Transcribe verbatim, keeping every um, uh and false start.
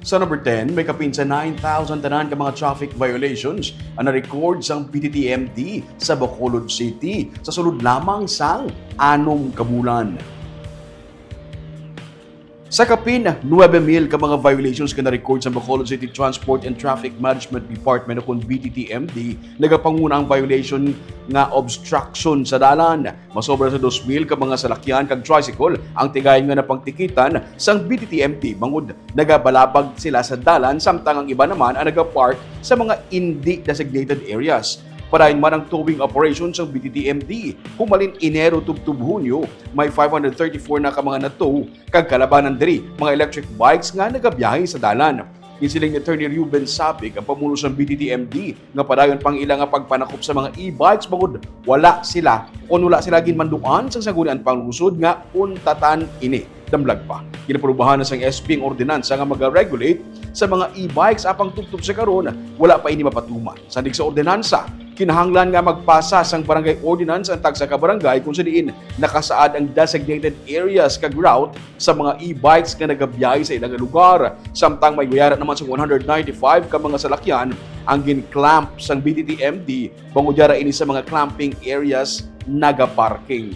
Sa number ten, may kapin sa nine thousand tanan ka mga traffic violations ang na-record sang B T T M D sa Bacolod City sa sulod lamang sang anom ka bulan. Sa kapin nuebe mil ka mga violations ka na-record sa Bacolod City Transport and Traffic Management Department o kon B T T M D, nagapanguna ang violation nga obstruction sa dalan. Masobra sa dos mil ka mga salakyan kag tricycle ang tigayon nga napangtikitan sang B T T M D bangod nagabalabag sila sa dalan, samtang ang iba naman ang nagapark sa mga indi designated areas. Padayon man ang towing operation sang B T T M D. Humalin Enero tubtob Hunyo, may five hundred thirty-four na ka mga na-tow, kag kalabanan diri, mga electric bikes nga nagabiyahe sa dalan. Ginsiling ni Attorney Ruben Sapig, ang pamuno sang B T T M D, nga padayon pang ila nga pagpanakop sa mga e-bikes bangod wala sila o wala sila ginmanduan sang Sangguniang Panglungsod nga untatan ini. Damlag pa, ginaparubahan na sang S P ang ordinansa nga mag-regulate sa mga e-bikes, apang tubtob sa karon, wala pa ini mapatuman. Sandig sa ordinansa, kinahanglan nga magpasa sang barangay ordinance ang tagsa ka barangay kung sa diin nakasaad ang designated areas kag route sa mga e-bikes nga nagabiyahe sa ilang lugar, samtang may guyara naman sa one hundred ninety-five ka mga salakyan ang gin-clamp sang B T T M D, bangod yara ini sa mga clamping areas nagaparking.